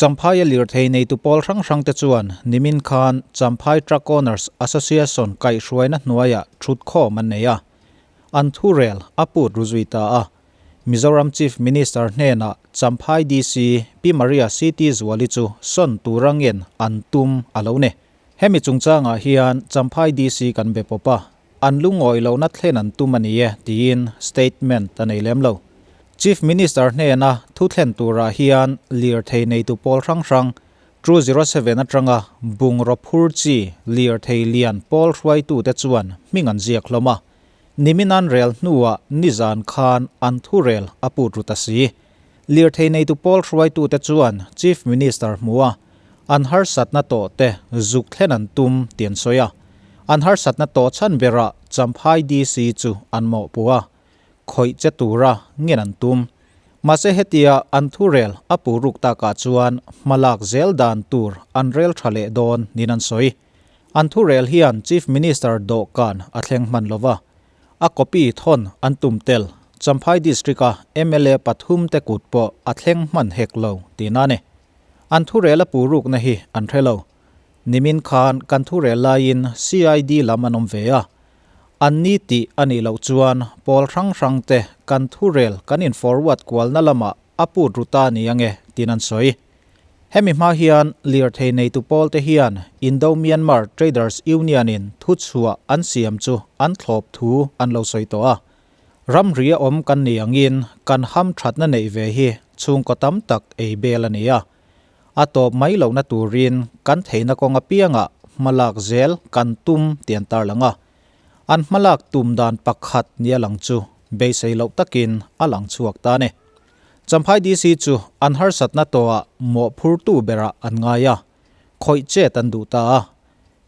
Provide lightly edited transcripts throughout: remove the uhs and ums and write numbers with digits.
Champhaia lirthei neitu pawl hrang hrangte chuan nimin khan Champhai Truck Owners Association kaihhruaina hnuaiah thutkhawm an nei a, an thurel a put ru zui ta a. Mizoram Chief Minister hnenah Champhai DC Pi Maria CT Zuali chu sawn tura ngen an tum a lo ni. Hemi chungchangah hian Champhai DC kan be pawp a, An lungawi lohna thlen an tum a ni e, tiin statement a nei lem lo. Chief Minister hnena thu thlen turah hian lirthei neitu pawl hrang hrang, 207 atanga bungraw phur chi lirthei lian pawl hruaitute chuan hming an ziak hlawm a. Nimin an rel hnuah nizan khan an thurel a put ru ta si. Lirthei neitu pawl hruaitute chuan Chief Minister hmu a, an harsatna tawh te zuk thlen an tum tih an sawi a. An harsatna tawh chhan berah Champhai DC chu an mawhpuh a, khawih che tura ngen an tum. Mahse hetia an thurel a puh ruk takah chuan hmalak zel dan tur an rel tha leh dawn niin an sawi. An thurel hian Chief Minister dawhkan a thleng hman lova, A copy thawn an tum tel. Champhai District-a mla pathum te kut pawh a thleng hman hek lo tihna a ni. An thurel a puh rukna hi an hre lo. Nimin khan kan thurel laiin CID lam an awm ve a. An ni tih a nih loh chuan pawl hrang hrang te kan thurel kan in forward kualna lamah a put ru ta ni ange tiin an sawi. Hemi hma hian lirthei neitu pawlte hian Indo-Myanmar Traders Union-in thuchhuah an siam chu an thlawp thu an lo sawi tawh a. Ramri a awm kan ni angin kan hamthatna neih ve hi chhungkaw tam tak ei bel a ni a. A tawp mai lohna turin kan theihna kawng apiangah hmalak zel kan tum tih an tarlang a. An hmalak tum dan pakhat nia lang chu beisei loh takin a lang chhuak ta a ni. Champhai DC chu an harsatna tawhah mawhphurtu berah an ngai a, khawih chet an duh ta a.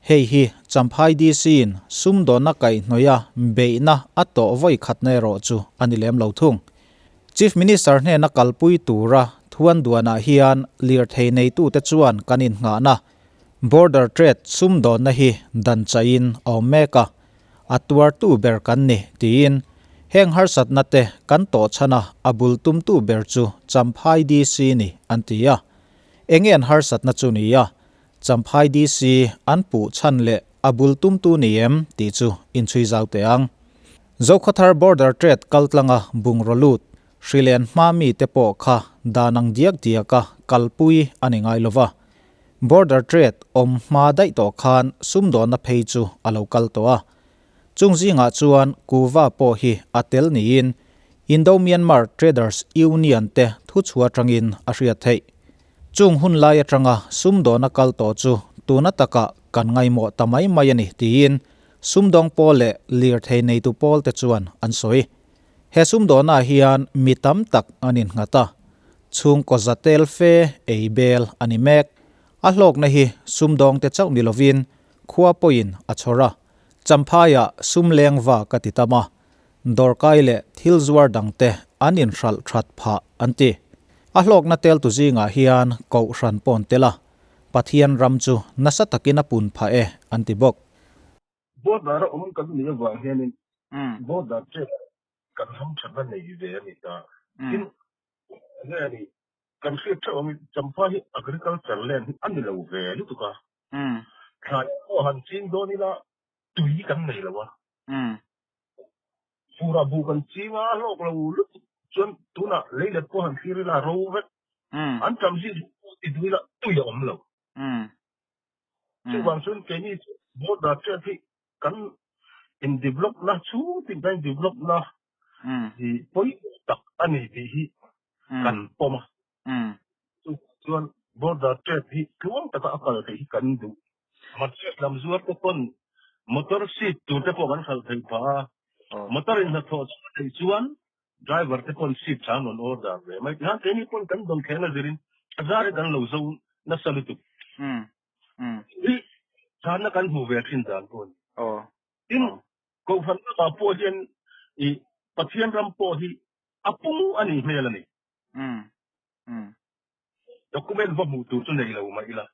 Hei hi Champhai DC-in sumdawnna kaihhnawih a beihna a tawh vawi khatna erawh chu a ni lem lo thung. Chief Minister hnena kalpui tura thuan duanah hian lirthei neitute chuan kan innghahna Border Trade sumdawnna hi dan chaihin a awm mek a, a tuartu ber kan ni tiin heng harsatna te kan tawh chhan a, a bul tumtu ber chu Champhai DC ni an ti a. Enge an harsatna chu ni a, Champhai DC an puh chhan leh a bul tumtu ni em tih chu inchhui zau teh ang. Zokhawthar Border Trade kaltlanga bungraw lut, hrilen hma mi te pawh kha dan ang diak diaka kalpui a ni ngai lova. Border trade awm hma daih tawh khan sumdawnna phei chu a lo kal tawh a. Chung zingah chuan Kuva pawh hi a tel niin Indo-Myanmar Traders Union te thuchhuah atangin a hriat theih. Chung hun lai atanga sumdawna kal tawh chu tuna takah kan ngaihmawh ta mai mai a ni tiin sumdawng pawl leh lirthei neitu pawl te chuan an sawi. He sumdawnah hian mi tam tak an innghat a, chhungkaw za tel fe ei bel a ni mek. A hlawkna hi sumdawngte chauh ni lovin khua pawhin a chhawr a, Champhaiah sum leng va ka ti tam a, dawrkai leh thil zuar dangte an inhralh that phah an ti. A hlawkna teltu zingah hian Kohhran pawn tel a, Pathian ram chu nasa takin a pun phah e an ti bawk. Border a awm kan nih avang hianin border trade kan hamthatna nei ve a ni ta. Tin, enge a nih, kan hriat theuh angin Champhai hi agriculture land hi a ni lo ve lutuk a. Thlai pawh han ching dawn ila tui kan nei lo a. Fur ah buh kan ching a, hlawk lo lutuk chuan tunah leilet pawh han thlir ila ro vek. An tam zing pawh ti duh ila tui a awm lo. Chuvang chuan keini chu border trade hi kan in develop na chhung tin kan in develop na hi pawimawh tak a ni tih hi kan pawm a. Chu chuan border trade hi tluang taka a kal theih hi kan duh. Mattress lam zuar te pawn motor seat tur te pawh kan hralh theih phah a. Motor in hnathawh chhuah theih chuan driver te pawn seat tha an rawn order ve mai. Tihian keini pawn kan dawn thleng a zirin a zar hi kan lo zo nasa lutuk. Hi chhanna kan hmuh ve thin dan pawh a ni. Tin, Kohhran lamah pawh hian i Pathian ram pawh hi a pung a nih hmel a ni. Document va hmuh tur chu nei lo mah ila.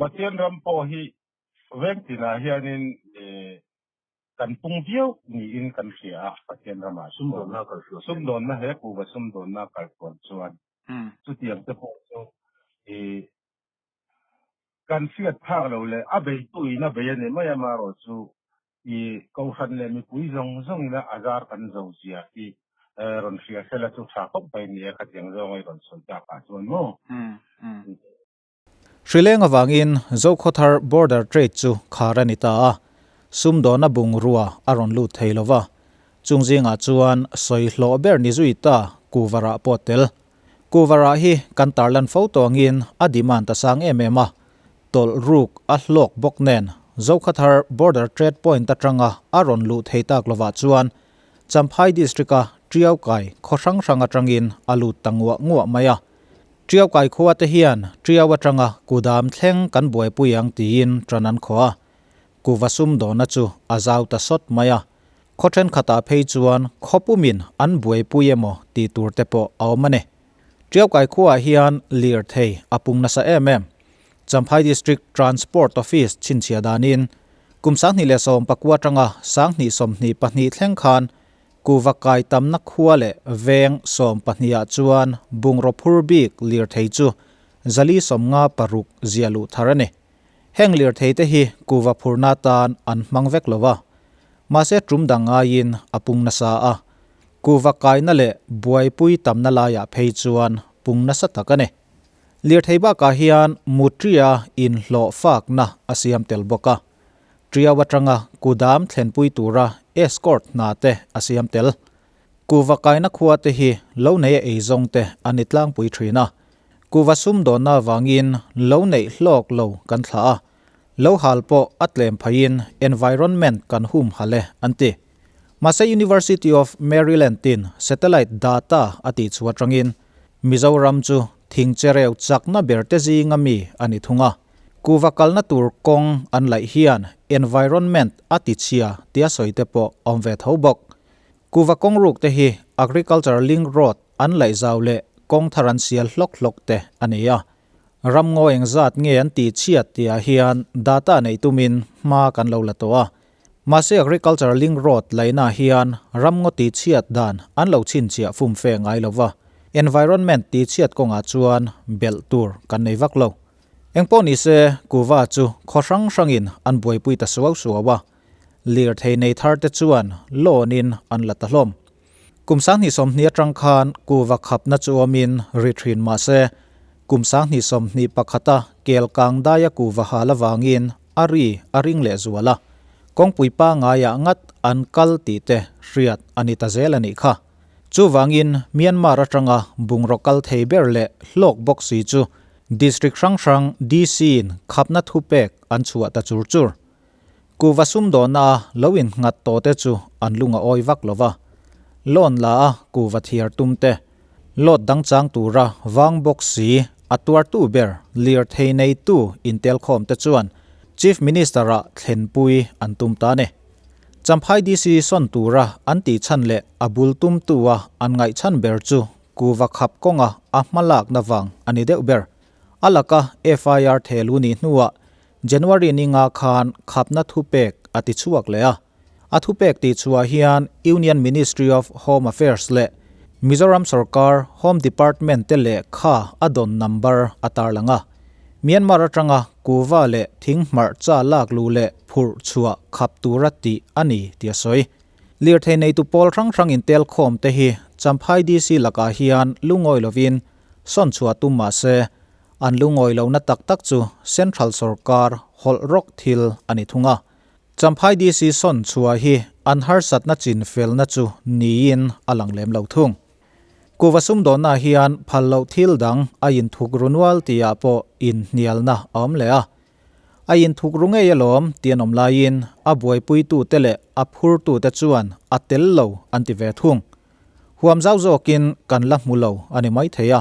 Pathian ram pawh hi veng tinah hianin kan pung viau niin kan hria a, Pathian ramah sumdawnna he kuhva sumdawnna kalkual chuan. Chutiang te pawh chu i kan hriat phak lo leh a beitu in a bei a ni mai amaherawh chu i kohhran leh mipui zawng zawng ina a zar kan zo zia hi rawn hria sela chu tha khawp mai nia khatiang zawnga i rawn sawi tak ah chuan maw. Hrileng avangin Zokhawthar Border Trade chu khar a ni ta a, sumdawna bungrua a rawn lut thei lo va, chung zingah chuan sawi hlawh ber ni zui ta Kuvarah pawh tel. Kuvarah hi kan tarlan fo tawngin a demand a sang em em a, tawlh ruk a hlawk bawk nen Zokhawthar Border Trade Point atanga a rawn luh thei tak lovah chuan Champhai District-a Tiaukai khaw hrang hrang atangin a lut ta nguah nguah mai a. Tiau kai khua te hian Tiau atanga kudam thleng kan buaipui ang tiin tan an khaw a, kuva sumdawna chu a zau ta sawt mai a. Khaw thenkhatah phei chuan khaw pumin an buaipui emaw tih tur te pawh a awm a ni. Tiau kai khuaah hian lirthei a pung nasa em em. Champhai District Transport Office chhinchhiah danin kum 2019 atanga 2022 thleng khan Kuva kai tamna khua leh veng 12 ah chuan bungraw phur bik lirthei chu 456 zia luh thar a ni. Heng lirthei te hi kuva phurna atan an hmang vek lo a, mahse tum dang ngaiin a pung nasa a. Kuva kaina leh buaipui tamna laiah phei chuan pung nasa tak a ni. Lirthei bakah hian mutria inhlawh fakna a siam tel bawk a. Tiau atanga kudam thlenpui tura escort hna te a siam tel. Kuva kaina khua te hi lo nei a eizawng te a ni tlangpui thin a. Kuva sumdawnna avangin lo neih hlawk lo kan thlah a, lo hal pawh a tlem phaiin environment kan hum hal e an ti. Mahse University of Maryland tin satellite data a tih chhuah atangin Mizoram chu thing chereu chakna ber te zinga mi a ni thung a. Kuva kalna tur kawng an laih hian environment a ti chhia tia sawi te pawh awm ve tho bawk. Kuva kawng ruk te hi Agriculture Link Road an laih zau leh kawng thar an sial hlawk hlawk te a ni a. Ram ngaw engzat nge an tih chhiat tihah hian data neih tumin hma kan lo la tawh a. Mahse Agriculture Link Road laihnaah hian ram ngaw tih chhiat dan an lo chhinchhiah fumfe ngai lo va, environment tih chhiat kawngah chuan belh tur kan nei vak lo. Engpawh ni se, kuva chu khaw hrang hrangin an buaipui ta suau suau a, lirthei nei thar te chuan loan-in an la ta hlawm. Kum 2020 atang khan kuva khapna chu awmin ri thin mah se, kum 2021-a kel kang daia kuva hal avangin a ri a ring leh zual a, kawngpui pangaiah ngat an kal tih te hriat a ni ta zel a nih kha. Chuvangin Myanmar atanga bungraw kal thei ber leh hlawk bawk si chu District hrang hrang DC-in khapna thupek an chhuah ta chur chur. Kuva sumdawna a lo innghat tawh te chu an lung a awi vak lo va. Loan la a kuva thiar tum te, load dang chang tura vang bawk si a tuartu ber lirthei neitu intelkhawm te chuan Chief Minister-ah thlenpui an tum ta a ni. Champhai DC sawn tura an tih chhan leh a bul tumtua an ngaih chhan ber chu kuva khap kawnga a hmalakna vang a ni deuh ber. A laka FIR thehlu nih hnuah January ni nga khan khapna thupek a ti chhuak leh a. A thupek tih chhuah hian Union Ministry of Home Affairs leh Mizoram sorkar Home Department te lehkha a dawn number a tarlang a. Myanmar atanga kuva leh thing hmarcha lak luh leh phurh chhuah khap tura tih a ni tih a sawi. Lirthei neitu pawl hrang hrang intel khawm te hi Champhai DC lakah hian lungawi lovin sawn chhuah tum mah se, an lungawi lohna tak tak chu Central sorkar hawlh rawk thil a ni thung a. Champhai DC sawn chhuah hi an harsatna chin felna chu niin a lang lem lo thung. Kuva sumdawnna hian phal loh thil dang a inthuk ru nual tihah pawh inhnialna a awm leh a. A inthuk ru ngei alawm tih an awm laiin a buaipuitute leh a phurtute chuan a tel lo an ti ve thung. Huam zau zawkin kan la hmu lo a ni maithei a.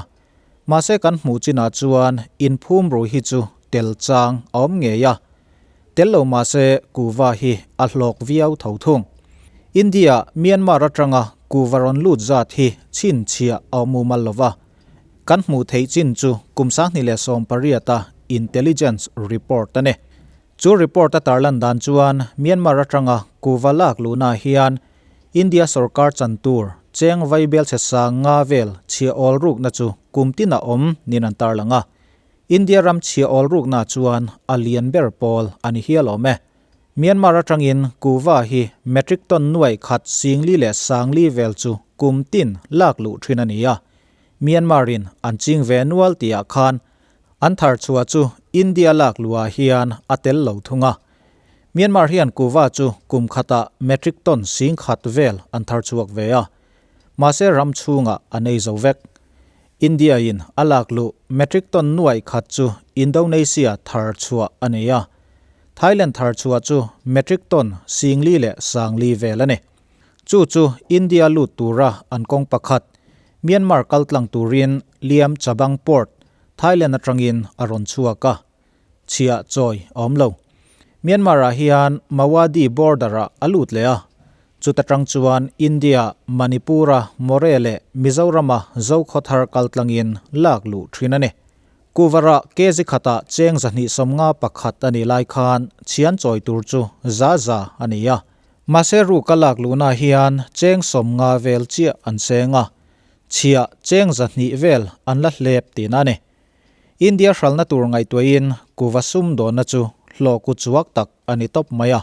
Mahse kan hmuh chinah chuan inphum ru hi chu tel chang a awm ngei a. Tel lo mahse kuva hi a hlawk viau tho thung. India, Myanmar atanga kuva rawn lut zat hi chhinchhiah a awm mumal lo va. Kan hmuh theih chin chu kum 2018 a intelligence report a ni. Chu report a tarlan dan chuan Myanmar atanga kuva lak luhna hian India sorkar chan tur cheng vaibelchhe sang nga vel chhia awl rukna chu kum tin a awm niin an tarlang a. India ram chhia awl rukna chuan a lian ber pawl a ni hial awm e. Myanmar atangin kuhva hi metric ton nuai khat 40,000 leh 40,000 vel chu kum tin lak luh thin a ni a. Myanmar in an ching ve nual tihah khan an thar chhuah chu India lak luhah hian a tel lo thung a. Myanmar hian kuhva chu kum khatah metric ton 10,000 vel an thar chhuak ve a. Mahse ram chhungah an ei zo vek. India in a lak luh metric ton nuaih khat chu Indonesia thar chhuah a ni a. Thailand thar chhuah chu metric ton 40,000 leh 40,000 vel a ni. Chu chu India lut tura an kawng pakhat, Myanmar kaltlang turin Liam Chabang Port, Thailand atangin a rawn chhuak a. Chhiah chawi a awm lo. Myanmar ah hian Mawadi border ah a lut leh a, chuta tang chuan India, Manipur a Moreh leh Mizoram a Zokhawthar kaltlangin lak luh thin a ni. Kuvarah kg khatah cheng 251 a nih lai khan chhian chawi tur chu za za a ni a. Mahse ruka lak luhna hian cheng 50 vel chiah an seng a, chhiah cheng 200 vel an la hlep tihna a ni. India hralna tur ngaihtuahin kuva sum dawnna chu hlawh ku chuak tak a ni tawp mai a.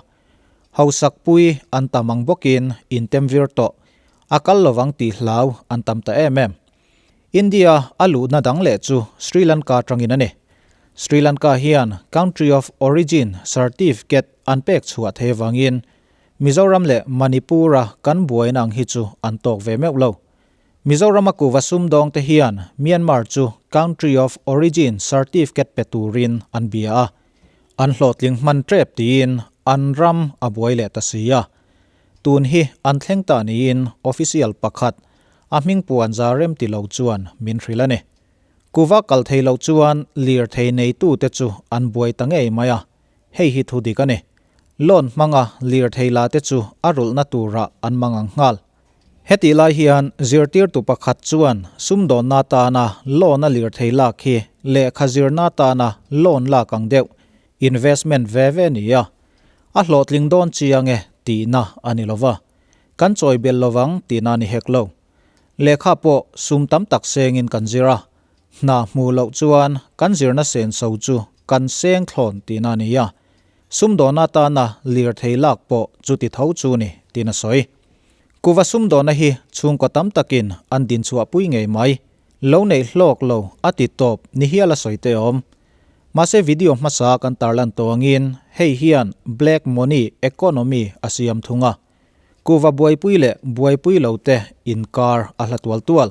Hausak pui an tam ang bawkin intem vir tawh, a kal lovang tih hlau an tam ta em em. India a luhna dang leh chu Sri Lanka atangin a ni. Sri Lanka hian Country of Origin Certificate an pek chhuah thei avangin Mizoram leh Manipur-a kan buaina ang hi chu an tawk ve meuh lo. Mizoram a kuva sumdawng te hian Myanmar chu Country of Origin Certificate pe turin an bia a, an hlawhtling hman tep tiin an ram a buai leh ta si a. Tun hi an thleng ta niin official pakhat a hming puan za rem ti lo chuan min hrilh a ni. Kuva kal thei loh chuan lirthei neitute chu an buai ta ngei mai a, hei hi thu dik a ni. Loan hmanga lirthei la te chu a rulhna turah an mang ang nghal. Hetih lai hian zirtirtu pakhat chuan sumdawnna atana loan a lirthei lak hi lehkha zirna atana loan lak ang deuh, investment ve ve ni a. A hlawhtling dawn chiang e tihna a ni lova. Kan chawi belh lovang tihna a ni hek lo. Lehkha pawh sum tam tak sengin kan zir a, hna hmuh loh chuan kan zirna senso chu kan seng thlawn tihna a ni a. Sumdawna atana lirthei lak pawh chuti tho chu ni tiin a sawi. Kuva sumdawna hi chhungkaw tam takin an dinchhuahpui ngei mai. Lo neih hlawk lo a ti tawp ni hial a sawi te awm. Mahse video hmasa kan tarlan tawh angin hei hian black money economy a siam thung a. Kuva buaipui leh buaipui lo te inkar a hla tual tual.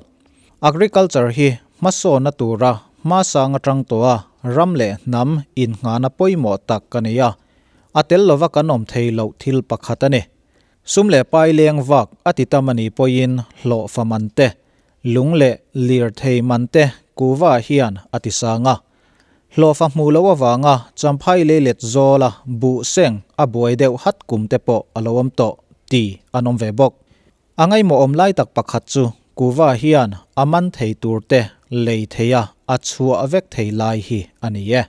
Agriculture hi hmasawnna tura hmasang atang tawh a ram leh hnam innghahna pawimawh tak ka nei a, a tel lova kan awm thei loh thil pakhat a ni. Sum leh pai leng vak a ti tam a nih pawhin hlawh fa man te, lung leh lirthei man te kuva hian a ti sang a. Hlawh fa hmuh loh avanga Champhai leilet zawla buh seng a buai deuh hat kum te pawh a lo awm tawh ti an awm ve bawk. A ngaihmawhawm lai tak pakhat chu kuva hian a man thei tur te lei thei a a chhuah vek thei lai hi a ni e.